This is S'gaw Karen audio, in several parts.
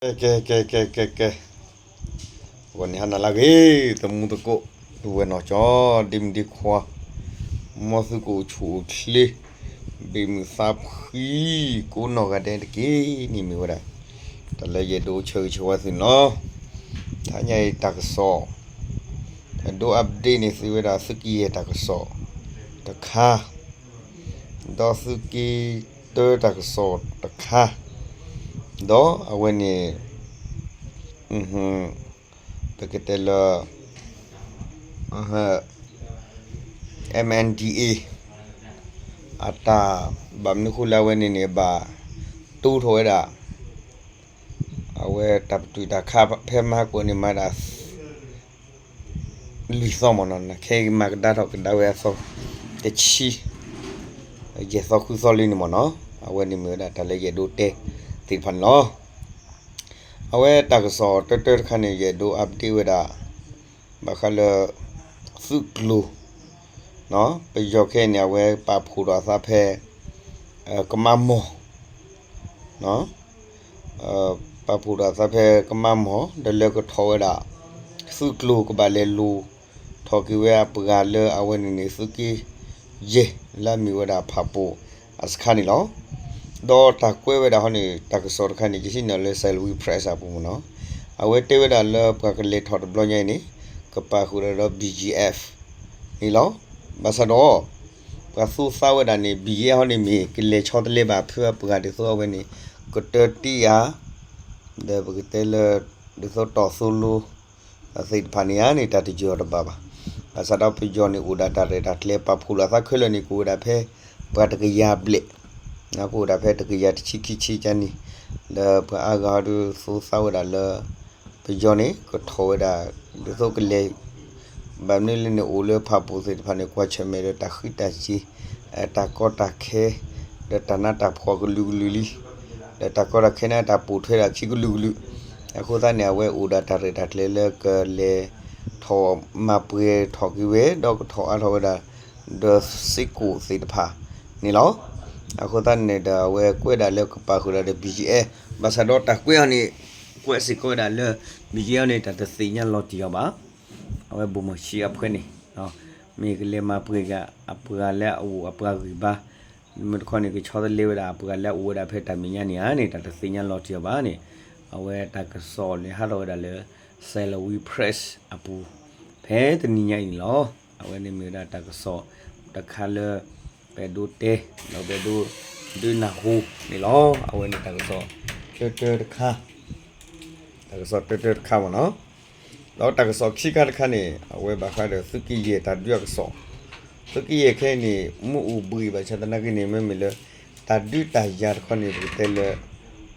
ကဲ ကဲ ကဲ ကဲ ကဲ ကဲ ဂီၤန့ၣ်ဟါနၤလၢအဂ့ၤ သမူသကိး ပုၢ်ဝဲၢ်နီၢ်ကၠီ ဒ့မုၣ်ဒ့ခွါ မ်သုကအိၣ်ဆူၣ်အိၣ်ချ့ ဘ့ၣ်မုၢ်သးဖှံ ကိးနီၢ်ဂၤဒဲးတက့ၢ်န့ၣ်မ့ၢ်ဝဲဒၣ် တၢ်လၢယအဲၣ်ဒိးဆၢဂ့ၤဆၢဝါသုန့ၣ်လီၤ. တဟါညါအံၤတၢ်ကစီၣ် အဲၣ်ဒိး update န့ၣ် သုဝဲဒၣ်သုးက့ယဲၢ်တၢ်ကစီၣ်တခါ ဒီးသုးက့တၢတၢ်ကစီၣ်တခါ ဒီးအဝဲန့ၣ် ပကတဲလၢ MNDAA အတၢ် ဘၣ်မနုၤဃိလၢအဝဲန့ၣ်န့ၣ် ဘၣ်တိၢ်ထီၣ်ဝဲဒၣ် အဝဲတၢ်ပတုာ်တၢ်ခးဖဲမဟါကိးန့ၣ်မၤဒၣ် လွံၢ်သီမ့ၢ်နီၤ ခဲအံၤမၤကဒါထီၣ်ကဒါဝဲအသီ တဆံ ယဲၢ်သီဃုသီလံန့ၣ်မ့ၢ်နီၤ အဝဲန့ၣ်မ့ၢ်ဝဲဒၣ်တၢ်လၢယအဲၣ်ဒိးတဲသ့ၣ်တဖၣ်န့ၣ်လီၤ. အဝဲတၢ်ကစီၣ်တၢတၢတခါန့ၣ် ယအဲၣ်ဒိး update ဝဲဒၣ် ဘၣ်ဃးလၢ သုးကျိၤ ပယီၤခဲအံၤန့ၣ် အဝဲပာ်ဖှိၣ်ထီၣ်အသးဖဲ ကမါမီၢ် ပာ်ဖှိၣ်ထီၣ်အသးဖဲကမါမီၢ် ဒီးလၢကထီၣ်ဝဲဒၣ် သုးကျိၤကဘၣ်လဲၤလူၤထီၣ်က့ၤဝဲအပှၤလၢအဝဲန့ၣ်န့ၣ် သုးက့ယဲၢ် လၢအမ့ၢ်ဝဲဒၣ်ဖၣ်ပိၣ်အစခါန့ၣ်လီၤ. ဒီးတၢ်ကွဲးဝဲဒၣ်ဟီန့ၣ် တၢ်ကစီၣ်တခါန့ၣ် ယဟံးန့ၢ်လၢ Salween Press အပူၤမ့ၢ်နီၤ အဝဲတဲဝဲဒၣ်လၢပှၤကလဲၤထီၣ်တဘျီညါအံၤန့ၣ် ကပာ်ဃုာ်ဒီး BGF န့ၣ်လီၤ. ဘၣ်ဆၣ်ဒီး ပှၤသူသးဝဲဒၣ်န့ၣ် BGF ဟီန့ၣ်မ့ၢ် ကလဲၤဆီတလဲဘၣ်ဖုအပှၤဒ်သိးအဝဲန့ၣ် ကတၢၢ်တ့ၢ်ဧါ ဒီးပကတဲလၢ ဒ်သိးတီၢ်သိလိ သ့ၣ်တဖၣ်န့ၣ်ဧါန့ၣ် တၢ်တယၢၤတဘၣ်ဘၣ်. ဘၣ်ဆၣ်ဒီးပယီၤန့ၣ်အိၣ်ဒၣ်တၢ်ရဲၣ်တၢ်ကျဲၤပာ်ဖှိၣ်လီၤအသးခဲလၢာ်န့ၣ် ကအိၣ်ဝဲဒၣ်ဖဲ ပှၤတကယၤဘျဲၣ် ကအိၣ်ဒၣ်ဖဲတကယၤတဆံခံဆံကါန့ၣ် ဒီးပှၤအါဂၤဟီဒုးသူသးဝဲဒၣ်လၢ ပယီၤန့ၣ် ကထီၣ်ဝဲဒၣ် ဒ်သိးကလဲၤ ဘၣ်မနုၤလဲၣ်န့ၣ် အိၣ်လၢဖၣ်ပိၣ်သ့ၣ်တဖၣ်န့ၣ် ကွၢ်ဆၢၣ်မဲာ်ဒီးတၢ်ဃံတၢ်စ့ၤ တၢ်ကီတၢ်ခဲ ဒီးတၢ်နးတၢ်ဖှီၣ်ကလုာ်ကလုာ်လံ ဒီးတၢ်ကီတၢ်ခဲန့ၣ် တၢ်ပိာ်ထွဲဒၣ်ခံကလုာ်ကလုာ် အဃိသတးန့ၣ် အဝဲအိၣ်ဒၣ်တၢ်ရဲၣ်တၢ်ကျဲၤလၢကလဲၤထီၣ်မၤပှဲၤထီၣ်က့ၤဝဲ ဒီးကထီၣ်အါထီၣ်ဝဲဒၣ် ဒီးစ့ၢ်ကီးသ့ၣ်တဖၣ်န့ၣ်လီၤ. အဃိသတးန့ၣ်ဒီး အဝဲကွဲးဒၣ်လၢကပာ်ဃုာ်ဒီး BGF ဘၣ်ဆၣ်ဒီးတၢ်ကွဲးအီၤန့ၣ် ကွဲးစ့ၢ်ကီးဝဲဒၣ်လၢ BGF န့ၣ် တၢ်တသ့ၣ်ညါလီၤတံၢ်အီၤဘၣ်. အဝဲဗိုလ်မှူးကြီးအဖုန့ၣ် မ့ၢ်ကလဲၤမၤပှဲၤက့ၤအပှၤလၢအအိၣ်အပှၤဂံၢ်ဘါ မ့ၢ်တခီန့ၣ် ကဆီတလဲဝဲဒၣ်အပှၤလၢအအိၣ်ဝဲဒၣ်ဖဲတၢ်မဲာ်ညါန့ၣ်ဧါန့ၣ် တၢ်တသ့ၣ်ညါလီၤတံၢ်အီၤဘၣ်န့ၣ် အဝဲတၢ်ကစီၣ်န့ၣ်ဟးထီၣ်ဝဲဒၣ်လၢ Salween Press အပူၤ ဖဲတနံၤညါအံၤန့ၣ်လီၤ. အဝဲန့ၣ်မ့ၢ်ဝဲဒၣ်တၢ်ကစီၣ်တခါလၢ ပအဲၣ်ဒိးတဲ ဒီးပအဲၣ်ဒိးဒုးနၢ်ဟူန့ၣ်လီၤ. အဝဲန့ၣ်တၢ်ကစီၣ်တၢတၢတခါ တၢ်ကစီၣ်တၢတၢတခါမ့ၢ်နီၤ. ဒီးတၢ်ကစီၣ်ခံခါတခါန့ၣ် အဝဲဘၣ်ဃးဒီးသုးက့ယဲၢ်တၢ်ဒုးအကစီၣ် သုးက့ယဲၢ်ခဲအံၤန့ၣ် မ့ၢ်အိၣ်ဘှံးဘၣ်ဆၣ်သနာ်က့န့ၣ် မ့မ့ၢ်လၢ တၢ်ဒုးတၢ်ယၤတခီန့ၣ် ပကတဲလၢ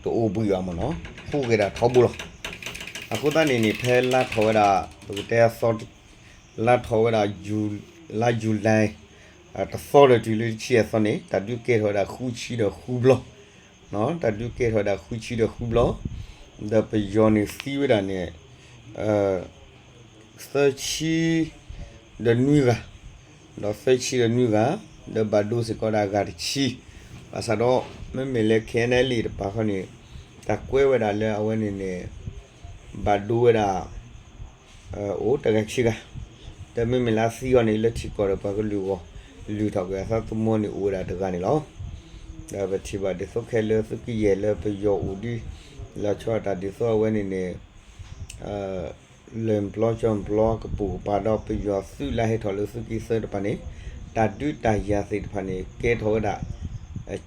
တအိၣ်ဘှံးဘၣ်မ့ၢ်နီၤ ဟူးဂဲၤဒၣ်ထီဘိလီၤ. အဃိသတးန့ၣ်န့ၣ် ဖဲလါထီၣ်ဝဲဒၣ် ပကတဲအသီ လါထီၣ်ဝဲဒၣ် လါယူၤလံ တသီဒီးတုၤလၢတဆံအသီန့ၣ် တၢ်ဒုးကဲထီၣ်ဝဲဒၣ်ဃုဆံဒီးဃုဘျီ တၢ်ဒုးကဲထီၣ်ဝဲဒၣ်ဃုဆံဒီးဃုဘျီ ဒီးပယီၤန့ၣ်သံဝဲဒၣ်န့ၣ် သၢဆံဒီးနွံဂၤ ဒီးသၢဆံဒီးနွံဂၤ ဒီးဘၣ်ဒိစ့ၢ်ကီးဒၣ်အဂၤတဆံ ဘၣ်ဆၣ်ဒီး မ့မ့ၢ်လၢ KNLA တပၤဃီန့ၣ် တၢ်ကွဲးဝဲဒၣ်လၢအဝဲန့ၣ်န့ၣ် ဘၣ်ဒိဝဲဒၣ် အိၣ်တဂၤခံဂၤ ဒီးမ့မ့ၢ်လၢအသံအီၤန့ၣ် လၢထံကီၢ်ဒီးပှၤကလုာ်အဂီၢ် လုၢ်ထီၣ်က့ၤအသးသမူန့ၣ်အိၣ်ဝဲဒၣ်တဂၤန့ၣ်လီၤ. ဒီးပထံၣ်ဘၣ်ဒ်သိးခဲလၢာ်သုးက့ယဲၢ်လၢပယီၤအိၣ်ဒံး လီၤဆီဒၣ်တၢ်ဒ်သိးအဝဲန့ၣ်န့ၣ် လၢၢ်ပျီကၠီပျီကပိာ်ကပၤဒီးပယီၤသုးလၢဟဲထီၣ်လၢသုးက့သၢတပၤန့ၣ် တၢ်ဒုးတၢ်ယၤသ့ၣ်တဖၣ်န့ၣ် ကဲထီၣ်ဝဲဒၣ်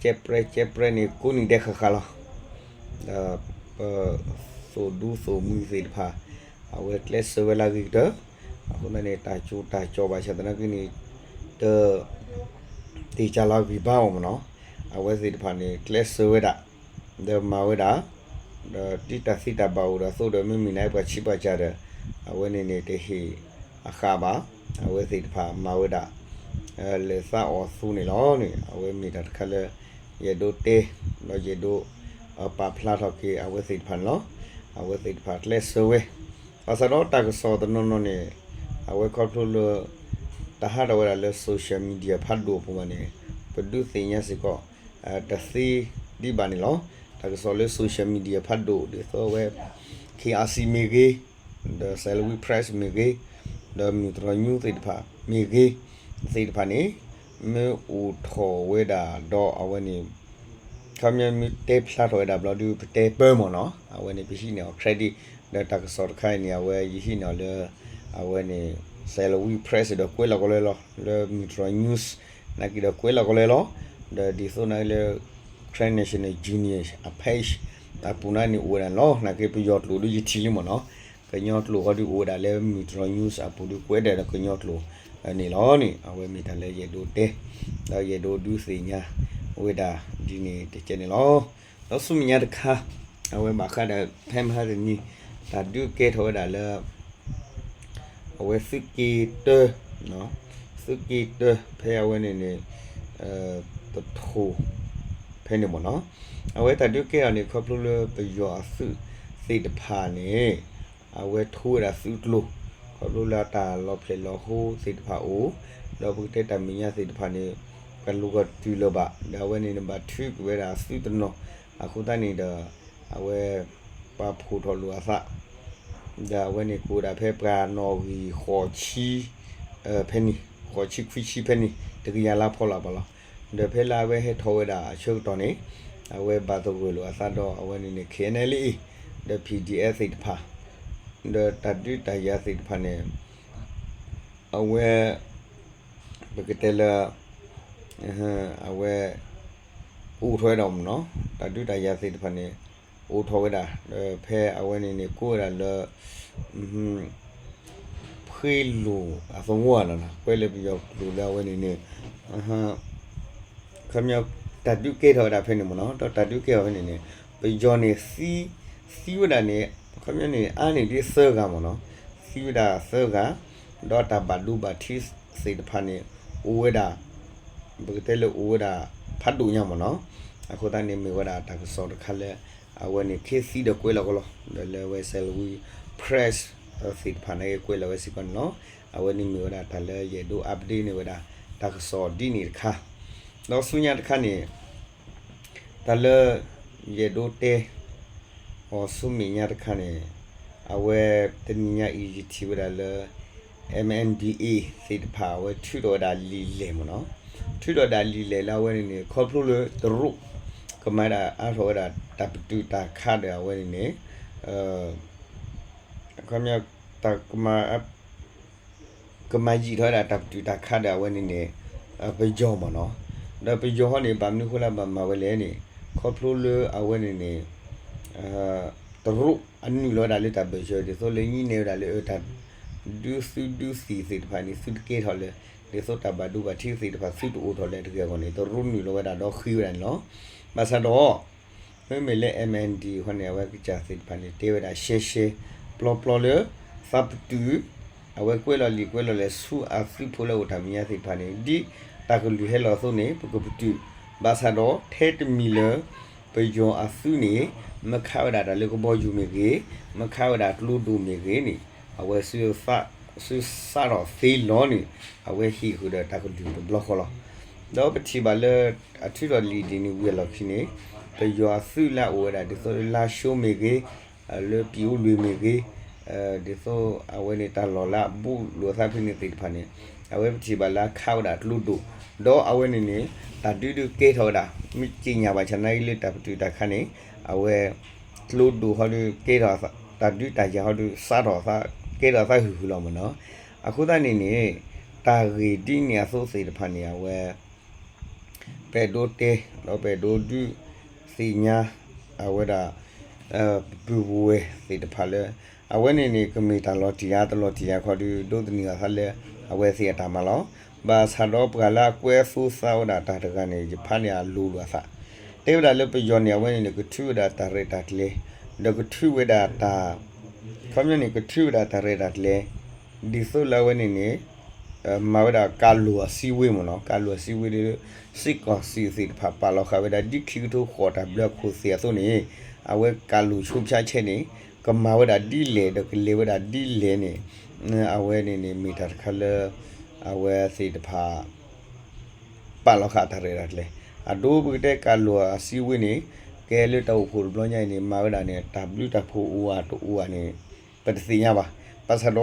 ကဲပြဲကဲပြဲန့ၣ် ကိးနံၤဒဲးဃၣ်ဃၣ်လီၤ. ဒီးပ သိၣ်ဒူသိၣ်မှံသ့ၣ်တဖၣ် အဝဲကျဲးစၢးဝဲလၢအဂ့ၤကတၢၢ် အဃိသတးန့ၣ် တၢ်ကၠိတၢ်ကၠီဘၣ်ဆၣ်သနာ်က့န့ၣ် တ တ့ၢ်ကၢ်လီၤဂံၢ်ဘါအီၤမ့ၢ်နီၤ အဝဲသ့ၣ်တဖၣ်န့ၣ် ကျဲးစၢးဝဲဒၣ် ဒီးမၤဝဲဒၣ် ဒီးတုၤတၢ်သံတၢ်ဘၣ်အိၣ်ဒီးသိးဒီး မ့မ့ၢ်နာ်ပှၤဆံးပှၤစၢ်ဒီး အဝဲန့ၣ်န့ၣ် တဟ့ၣ်အဃာ်ဘၣ် အဝဲသ့ၣ်တဖၣ်မၤဝဲဒၣ် လၢသးအီၣ်သူန့ၣ်လီၤန့ၣ် အဝဲမ့ၢ်တၢ်တခါလၢ ယအဲၣ်ဒိးတဲ ဒီးယအဲၣ်ဒိး ပာ်ဖျါထီၣ်က့ၤအဝဲသ့ၣ်တဖၣ်န့ၣ်လီၤ. အဝဲသ့ၣ်တဖၣ်ကျဲးစၢးဝဲ ဘၣ်ဆၣ်ဒီးတၢ်ကစီၣ်တနီၤနီၤန့ၣ် အဝဲခီဖျိလၢ တၢ်ဟးထီၣ်ဝဲဒၣ်လၢ social media ဖးဒိၣ်အပူၤဘၣ်န့ၣ် ပဒုးသ့ၣ်ညါစ့ၢ်ကီး တသ့ဒံးဘၣ်န့ၣ်လီၤ. တ တၢ်ကစီၣ်လၢ social media ဖးဒိၣ် ဒ်သိးအဝဲ K R C မ့ၢ်ဂ့ၤ, ဒီး Salween Press မ့ၢ်ဂ့ၤ, ဒီး Metro News သ့ၣ်တဖၣ်မ့ၢ်ဂ့ၤ, သ့ၣ်တဖၣ်န့ၣ် မ့ၢ်အိၣ်ထီၣ်ဝဲဒၣ်ဒီးအဝဲန့ၣ် ခီပညီမ့ၢ်တဲဖျါထီၣ်ဝဲဒၣ်ဘျီဒုး ပတဲပၢမ့ၢ်နီၤ, အဝဲန့ၣ် ပဟံးန့ၢ်အီၤ credit, ဒီးတၢ်ကစီၣ်တခါအံၤန့ၣ် အဝဲယဟံးန့ၢ်အီၤလၢ အဝဲန့ၣ် Salween Press ဒီးကွဲးလီၤကီးလၢလီၤ, လၢ Metro News နာ်က့ဒီးကွဲးလီၤကီးလၢလီၤ, ဒီးဒ်သိးနာ်က့လၢ Karen National Union အ page အပူၤန့ၣ်အိၣ်ဝဲဒၣ်န့ၣ်လီၤ, နာ်က့ပယီၤကျိာ်ဒုးယထံၣ်လံမ့ၢ်နီၤ, ကညီကျိာ်ဃီဒုးအိၣ်ဝဲဒၣ်လၢ Metro News အပူၤဒုးကွဲးဒၣ်ဒီးကညီကျိာ်န့ၣ်လီၤန့ၣ်, အဝဲမ့ၢ်တၢ်လၢယအဲၣ်ဒိးတဲ, ဒီးယအဲၣ်ဒိးဒုးသ့ၣ်ညါဝဲဒၣ်ဒ်န့ၣ်တကဲန့ၣ်လီၤ. ဒီးဆူမဲာ်ညါတခါ အဝဲဘၣ်ဃးဒီးဖဲမဟါတနံၤ တၢ်ဒုးကဲထီၣ်ဝဲဒၣ်လၢ အဝဲသုးက့တၢ, သုးက့တၢ ဖဲအဝဲန့ၣ်န့ၣ် တထိၣ် ဖဲန့ၣ်မ့ၢ်နီၤ, အဝဲတၢ်ဒုးကဲထီၣ်န့ၣ် ခီဖျိလၢပယီၤအသုးသ့ၣ်တဖၣ်န့ၣ် အဝဲထိဝဲဒၣ်သုးကျိၤ, ခီဖျိလၢအတၢ်လီၤဖျဲၣ်လီၤဟိသ့ၣ်တဖၣ်အိၣ်, ဒီးပကတဲတၢ်မဲာ်ညါသ့ၣ်တဖၣ်န့ၣ် ကလူၤကတုၤလၢၤဘၣ်, ဒီးအဝဲန့ၣ်န့ၣ်ဘၣ်ထုးကွံာ်ဝဲဒၣ်အသုးတနီၤ, အဃိသတးန့ၣ်ဒီး အဝဲ ပှၤဖီၣ်ထီၣ်လိာ်အသး ဒီးအဝဲန့ၣ်ကအိၣ်ဒၣ်ဖဲပှၤနီၣ်ဂံၢ်ဃိးဆံ ဖဲန့ၣ် ဃိးဆံခွံဆံဖဲန့ၣ် တကယၤလၢဖီလာ်ဘၣ်လီၤ. ဒီးဖဲလၢအဝဲဟဲထီၣ်ဝဲဒၣ်အဆၢကတီၢ်န့ၣ် အဝဲဘၣ်သဂၢၢ်လိာ်အသးဒီးအဝဲန့ၣ်န့ၣ် K N L A ဒီး P D F သ့ၣ်တဖၣ် ဒီးတၢ်ဒုးတၢ်ယၤသ့ၣ်တဖၣ်န့ၣ် အဝဲ ပကတဲလၢ အဝဲ အိၣ်ထီၣ်ဝဲဒၣ်မ့ၢ်နီၤ, တၢ်ဒုးတၢ်ယၤသ့ၣ်တဖၣ်န့ၣ် အိၣ်ထီၣ်ဝဲဒၣ်, ဒီးဖဲအဝဲန့ၣ်န့ၣ် ကိးဝဲဒၣ်လၢ ဖှ့လိာ်အသဝီလီၤနီၤ, ကွဲးလၢပယီၤကျိာ်လၢအဝဲန့ၣ်န့ၣ် ခီပညီ တၢ်ဒုးကဲထီၣ်ဝဲဒၣ်ဖဲန့ၣ်မ့ၢ်နီၤ, ဒီးတၢ်ဒုးကဲထီၣ်ဖဲန့ၣ်န့ၣ် ပယီၤန့ၣ်သံ, သံဝဲဒၣ်န့ၣ် ခီပညီန့ၣ် အါန့ၢ်ဒ်သၢဂၤမ့ၢ်နီၤ, သံဝဲဒၣ်သၢဂၤ, ဒီးတၢ်ဘၣ်ဒိဘၣ်ထံးသ့ၣ်တဖၣ်န့ၣ် အိၣ်ဝဲဒၣ် ပကတဲလၢအိၣ်ဝဲဒၣ်ဖးဒိၣ်ညါမ့ၢ်နီၤ, အဃိသတးန့ၣ်မ့ၢ်ဝဲဒၣ်တၢ်ကစီၣ်တခါလၢ အဝဲန့ၣ်ခ့သံဒီးကွဲးလီၤကီးလီၤ, ဒီးလၢအဝဲ Salween Press သ့ၣ်တဖၣ်န့ၣ်ကွဲးလီၤဝဲစ့ၢ်ကီးန့ၣ်လီၤ. အဝဲန့ၣ်မ့ၢ်ဝဲဒၣ်တၢ်လၢယအဲၣ်ဒိး update န့ၢ်ဝဲဒၣ် တၢ်ကစီၣ်ဒ်န့ၣ်တခါ, ဒီးဆူညါတခါန့ၣ် တၢ်လၢ ယအဲၣ်ဒိးတဲ အီၤဆူမဲာ်ညါတခါန့ၣ် အဝဲတနံၤညါအံၤယထံၣ်ဝဲဒၣ်လၢ M N D A သ့ၣ်တဖၣ် အဝဲထုးထီၣ်ဝဲဒၣ်လံာ်လဲၢ်မ့ၢ်နီၤ, ထုးထီၣ်ဒၣ်လံာ်လဲၢ်လၢအဝဲန့ၣ်န့ၣ် ခီဖျိလၢတရူး ကမၤဒၣ်အါထီၣ်ဝဲဒၣ်တၢ်ပတုာ်တၢ်ခးဒီးအဝဲန့ၣ်န့ၣ် ခီပညီ တၢ်ကမၤ ကမၤယံာ်ထီၣ်ဝဲဒၣ်တၢ်ပတုာ်တၢ်ခးဒီးအဝဲန့ၣ်န့ၣ် ပယီၤမ့ၢ်နီၤ, ဒီးပယီၤဟီန့ၣ် ဘၣ်မနုၤဃိလၢဘၣ်မၤဝဲလဲၣ်န့ၣ် ခီဖျိလၢအဝဲန့ၣ်န့ၣ် တရူးအနုာ်လီၤဝဲဒၣ်လၢတၢ်ဘၢၣ်စၢၤ ဒ်သိးလၢညံးနဲဝဲဒၣ်လၢတၢ်ဒုးသုးဒုးသံၣ်သ့ၣ်တဖၣ်န့ၣ် သုတကဲထီၣ်လၢ ဒ်သိးတၢ်ဘၣ်ဒိဘၣ်ထံးသ့ၣ်တဖၣ်သုတအိၣ်ထီၣ်လၢတဂ့ၤအဂီၢ်န့ၣ် တရူးနုာ်လီၤဝဲဒၣ်ဒီးဃ့ဝဲဒၣ်န့ၣ်လီၤ. ဘၣ်ဆၣ်ဒီး မ့မ့ၢ်လၢ M N D ဃီန့ၣ် အဝဲကစၢ်သ့ၣ်တဖၣ်န့ၣ် တဲဝဲဒၣ်ရှဲရှဲပျီပျီလၢ သးပတုာ် အဝဲကွဲးလီၤလံာ်ကွဲးလီၤလဲၢ်ဆူအသုးဖိလၢအိၣ်တၢ်မဲာ်ညါသ့ၣ်တဖၣ်န့ၣ် ဒ်တၢ်ကလုၢ်ဟဲလီၤအသိးန့ၣ် ပကပတုာ်, ဘၣ်ဆၣ်ဒီးထဲတမံၤလၢ ပယီၤအသုးန့ၣ် မ့ၢ်ခးဝဲဒၣ်တၢ်လၢကဘီယူၤမ့ၢ်ဂ့ၤ, မ့ၢ်ခးဝဲဒၣ်ကျိဒိၣ်မ့ၢ်ဂ့ၤန့ၣ် အဝဲ သုစးထီၣ်သ့လီၤန့ၣ် အဝဲဟ့ၣ်ဃုာ်ဒီးတၢ်ကလုၢ်တဘျီဃီလီၤ. ဒီးပထံၣ်ဘၣ်လၢ အထုးထီၣ်လံာ်ဒ်န့ၣ်ဝံၤအလီၢ်ခံန့ၣ် ပယီၤအသုးလၢအအိၣ်ဝဲဒၣ်ဒ်သိးလၢလါၡိမ့ၢ်ဂ့ၤ, လၢပံၤအိလွံၢ်မ့ၢ်ဂ့ၤ, ဒ်သိးအဝဲန့ၣ်တၢ်လီၢ်လၢအဘူးလိာ်အသးဖဲန့ၣ်သ့ၣ်တဖၣ်န့ၣ် အဝဲပထံၣ်ဘၣ်လၢအခးဝဲဒၣ်ကျိဒိၣ်, ဒီးအဝဲန့ၣ်န့ၣ် တၢ်ဒုးဒုးကဲထီၣ်ဝဲဒၣ် မ့ၢ်က့ၤညါဘၣ်ဆၣ်နာ်က့လၢတၢ်ပတုာ်တၢ်ခးန့ၣ် အဝဲ ကျိဒိၣ်ဟီဒုးကဲထီၣ် တၢ်ဒုးတၢ်ယၤဟီဒုးစးထီၣ် ကဲထီၣ်သးဟုၣ်ဟုၣ်လီၤမ့ၢ်နီၤ. အဃိသတးန့ၣ်န့ၣ် တၢ်ဂ့ၢ်ဒ်န့ၣ်အသိးသ့ၣ်တဖၣ်န့ၣ် အဝဲ ပအဲၣ်ဒိးတဲ ဒီးပအဲၣ်ဒိးဒုးသ့ၣ်ညါ အဝဲဒၣ် ပုၢ်ဝဲၢ်သ့ၣ်တဖၣ်လၢ အဝဲန့ၣ်န့ၣ် ကမ့ၢ်တၢ်လီၤတံၢ်ယၤတလီၤတံၢ်ယၤခီဒုး ဒိးသန့ၤအသးလၢ အဝဲသ့ၣ်အတၢ်မၤလီၤ. ဘၣ်ဆၣ်ဒီးပှၤလၢအကွဲးသိသးဝဲဒၣ်တၢ်တဂၤန့ၣ် ယဖးန့ၢ်အလိၤလိာ်အသး တဲဝဲဒၣ်လၢပယီၤန့ၣ် အဝဲန့ၣ်န့ၣ် ကထုးဝဲဒၣ်တၢ်ရဲၣ်တၢ်ကျဲၤ ဒီးကထုးဝဲဒၣ်တၢ် ခီပညီန့ၣ် ကထုးဝဲဒၣ်တၢ်ရဲၣ်တၢ်ကျဲၤ ဒ်သိးလၢအဝဲန့ၣ်န့ၣ် မၤဝဲဒၣ်ကၢ်လိာ်အစည်းအဝေးမ့ၢ်နီၤ, ကၢ်လိာ်အစည်းအဝေးဒီး စစ်ကောင်စီသ့ၣ်တဖၣ်ပာ်လီၤဃာ်ဝဲဒၣ်ဒ်ခံကထိဃိးတၢ်ဘျၢခိၣ်သ့ၣ်အသိးန့ၣ် အဝဲကၢ်လိာ် ဆုံးဖြတ်ချက်န့ၣ် ကမၤဝဲဒၣ်ဒ်လဲၣ် ဒီးကလဲၤဝဲဒၣ်ဒ်လဲၣ်န့ၣ် အဝဲန့ၣ်န့ၣ် မ့ၢ်တၢ်တခါလၢ အဝဲသ့ၣ်တဖၣ် ပာ်လီၤဃာ်တၢ်ရဲၣ်တၢ်ကျဲၤ အဒိပကတဲကၢ်လိာ်အစည်းအဝေးန့ၣ် က ကဲလၢတၢ်အိၣ်ဖှိၣ်တဘျီညါအံၤန့ၣ် မၤဝဲဒၣ်န့ၣ် တၢ်ဘျုးတၢ်ဖှိၣ်အိၣ်ဧါတအိၣ်ဧါန့ၣ် ပတသ့ၣ်ညါဘၣ်. ဘၣ်ဆၣ်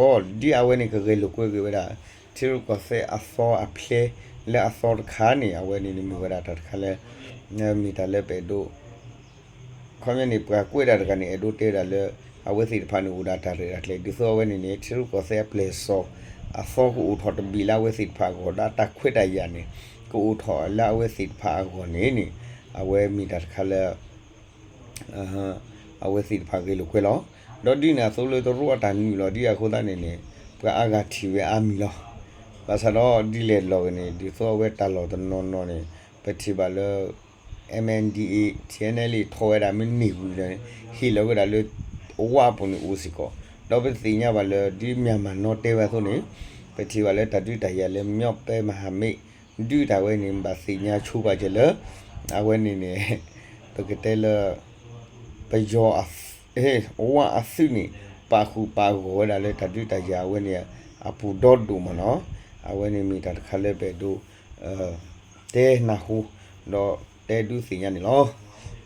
ဒီး ဒ်အဝဲန့ၣ်ကဂဲၤလိာ်ကွဲက့ၤဝဲဒၣ် ထံရူၢ်ကီၢ်သဲးအသီအဖျဲလၢအသီတခါန့ၣ် အဝဲန့ၣ်န့ၣ်မ့ၢ်ဝဲဒၣ်တၢ်တခါလၢ မ့ၢ်တၢ်လၢပအဲၣ်ဒိး ခီပညီန့ၣ် ပှၤကွဲးတၢ်တဂၤန့ၣ် အဲၣ်ဒိးတဲဝဲဒၣ်လၢ အဝဲသ့ၣ်တဖၣ်န့ၣ် အိၣ်ဒၣ်တၢ်ရဲၣ်တၢ်ကျဲၤ ဒ်သိးအဝဲန့ၣ်န့ၣ် ထံရူၢ်ကီၢ်သဲးအပျဲၢ်စီၤ အသီကအိၣ်ထီၣ်တဘ့ၣ်လၢအဝဲသ့ၣ်တဖၣ်အဂီၢ် ဒီးအတၢ်ခွဲးတၢ်ယာ်န့ၣ် ကအိၣ်ထီၣ်လၢအဝဲသ့ၣ်တဖၣ်အဂီၢ်န့ၣ်န့ၣ် အဝဲမ့ၢ်တၢ်တခါလၢ အဝဲသ့ၣ်တဖၣ်ဂဲၤလိာ်ကွဲလီၤ. ဒီးဒ်န့ၣ်အသိးလၢတရူးအတၢ်နုာ်လီၤဒ်အဃိသတးန့ၣ်န့ၣ် ပှၤအါဂၤထံၣ်ဝဲအါမံၤလီၤ. ဘၣ်ဆၣ်ဒီးဒ်လဲၣ်လီၤဂ့ၤန့ၣ် ဒ်သိးအဝဲတၢ်လီၢ်တနီၤနီၤန့ၣ် ပထံၣ်ဘၣ်လၢ MNDAA TNLA ထီၣ်ဝဲဒၣ်မ့ၢ်န့ၢ်ဝံၤဒီး ဟ့ၣ်လီၤဝဲဒၣ်လၢ အဝါအပူၤန့ၣ်အိၣ်စ့ၢ်ကီး, ဒီးပသ့ၣ်ညါဘၣ်လၢ ဒ်မၠၣ်မၤနီတဲဝဲအသိးန့ၣ် ပထံၣ်ဘၣ်လၢတၢ်ဒုးတၢ်ယၤလၢ မြောက်ပိုင်းမဟာမိတ် ဒုးတၢ်ဝဲန့ၣ် ဘၣ်သ့ၣ်ညါဆိပာ်စၢၤလၢ အဝဲန့ၣ်န့ၣ် ပကတဲလၢ ပယီၤ အဝါအသုးန့ၣ် ပာ်ဃုာ်ပာ်ဂီၢ်ဝဲဒၣ်လၢတၢ်ဒုးတၢ်ယၤအဝဲန့ၣ် အပူၤဒီဒိၣ်မးနီၤ. အဝဲန့ၣ်မ့ၢ်တၢ်တခါလၢပအဲၣ်ဒိး တဲနၢ်ဟူ ဒီးတဲဒုးသ့ၣ်ညါန့ၣ်လီၤ.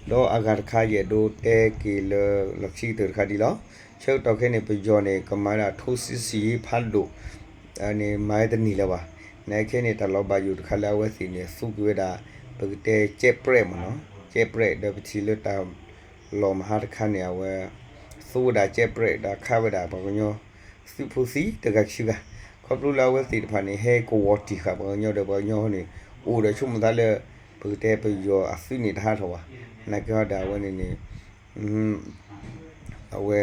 ဒီးအဂၤတခါယအဲၣ်ဒိးတဲက့ၤလၢလီၢ်ခံကတၢၢ်တခါဒ်လီၤ. ဆၢကတီၢ်ခဲအံၤန့ၣ် ပယီၤန့ၣ် ကမၤဝဲဒၣ် ထိုးစစ်ဆင်ရေး ဖးဒိၣ် န့ၣ် မၤဝဲတန့ၢ်လၢၤဘၣ်. နာ်က့န့ၣ် တၢ်လီၤဘၣ်ယိၣ်တခါလၢအဝဲသ့ၣ်န့ၣ် သူက့ၤဝဲဒၣ် ပကတဲ ကျဲးပရဲး မ့ၢ်နီၤ, ကျဲးပရဲး ဒီးပထံၣ်လၢတၢ်လီၢ်မဟါတခါန့ၣ် အဝဲ သူဝဲဒၣ်ကျဲးပရဲး ဒီးခးဝဲဒၣ်ပှၤကညီ သုးဖိသံတဂၤခံဂၤ, ခီဖျိလၢအဝဲသ့ၣ်တဖၣ်န့ၣ် ဟဲကဝီၤတံၢ်ဃာ်ပှၤကညီဒီးပှၤကညီန့ၣ် အိၣ်ဒီးဆိကမိၣ်သးလၢ ပကတဲပယီၤအသုးန့ၣ်တဟးထီၣ်ဘၣ်. နာ်က့ဒီးအဝဲန့ၣ်န့ၣ် အဝဲ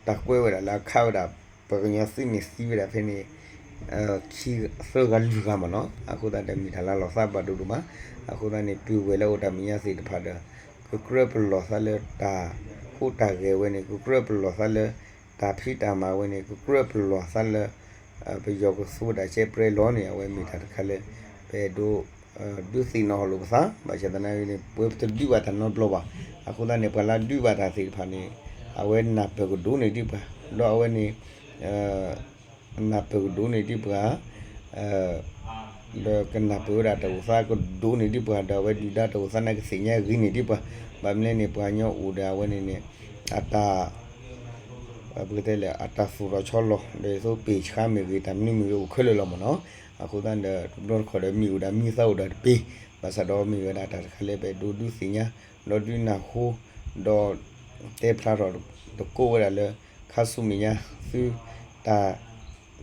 တၢ်ကွဲးဝဲဒၣ်လၢအခးဝဲဒၣ် ပှၤကညီသုးန့ၣ်သံဝဲဒၣ်ဖဲန့ၣ် ခံသၢဂၤလွံၢ်ဂၤမ့ၢ်နီၤ. အဃိသတးဒီးမ့ၢ်တၢ်လၢလီၤသးဘၣ်ဒိဒိၣ်မး. အဃိသတးန့ၣ် ပုၢ်ဝဲၢ်လၢအိၣ်တၢ်မဲာ်ညါသ့ၣ်တဖၣ်ဒီး ကကြၢးပလီၢ်သးလၢတၢ်ဟူးတၢ်ဂဲၤဝဲန့ၣ် ကကြၢးပလီၢ်သးလၢ တၢ်ဖံးတၢ်မၤဝဲန့ၣ် ကကြၢးပလီၢ်သးလၢ ပယီၤကသူဝဲဒၣ်ကျဲးပရဲးလီၤန့ၣ် အဝဲမ့ၢ်တၢ်တခါလၢ ပအဲၣ်ဒိး ဒုးသ့ၣ်နီၣ်ဟီၣ်လိာ်ပသး ဘၣ်ဆၣ်သနာ်က့န့ၣ် ပဝဲပတဒုးဘၣ်တၢ်နီတဘျီဘၣ်. အဃိသတးန့ၣ် ပှၤလၢဒုးဘၣ်တၢ်သ့ၣ်တဖၣ်န့ၣ် အဝဲနၢ်ပၢၢ်ကဒိၣ်န့ၢ်ဒံးပှၤ ဒီးအဝဲန့ၣ် နၢ်ပၢၢ်ကဒိၣ်န့ၢ်ဒံးပှၤ ဒီးကနၢ်ပၢၢ်ဝဲဒၣ်တၢ်အိၣ်သးကဒိၣ်န့ၢ်ဒံးပှၤ ဒီးအဝဲဒုၣ်ဒါတၢ်အိၣ်သးန့ၣ်ကသ့ၣ်ညါဂ့ၤန့ၢ်ဒံးပှၤ, ဘၣ်မနုၤလဲၣ်န့ၣ် ပှၤကညီအိၣ်ဒီးအဝဲန့ၣ်န့ၣ် အတၢ် ပကတဲလဲၣ် အတၢ်သူၣ်ထီၣ်ဆီလီၤ ဒီးသိးပ့ၢ်ဆှါမ့ၢ်ဂ့ၤ တၢ်မနုၤမ့ၢ်ဂ့ၤ အိၣ်ခဲလၢာ်လီၤမ့ၢ်နီၤ. အဃိသတးဒီး တဘျီတခီၣ်ဒီးမ့ၢ်အိၣ်ဒီးမံသးအိၣ်ဒီးတပ့ၢ်, ဘၣ်ဆၣ်ဒီးမ့ၢ်ဝဲဒၣ်တၢ်တခါလၢပအဲၣ်ဒိးဒုးသ့ၣ်ညါ ဒီးဒုးနၢ်ဟူ ဒီးတဲဖျါထီၣ်တကိးဝဲဒၣ်လၢ ခါဆူမဲာ်ညါ သုတၢ်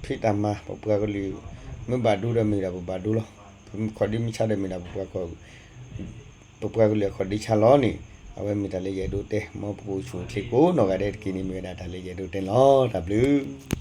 ဖံးတၢ်မၤ ပပှၤကလုာ် မ့ၢ်ဘၣ်ဒိဒီးမ့ၢ်ဒၣ်ပဘၣ်ဒိလီၤ. ခီၣ်ဒ့မ့ၢ်ဆါဒီးမ့ၢ်ဒၣ် ပပှၤကလုာ်အခီၣ်ဒ့ဆါလီၤန့ၣ် အဝဲမ့ၢ်တၢ်လၢယအဲၣ်ဒိးတဲ မ်ပကအိၣ်ဆူၣ်အိၣ်ချ့ကိးနီၢ်ဂၤဒဲးတက့ၢ်န့ၣ် မ့ၢ်ဝဲဒၣ်တၢ်လၢယအဲၣ်ဒိးတဲန့ၣ်လီၤ. တၢ်ဘျုး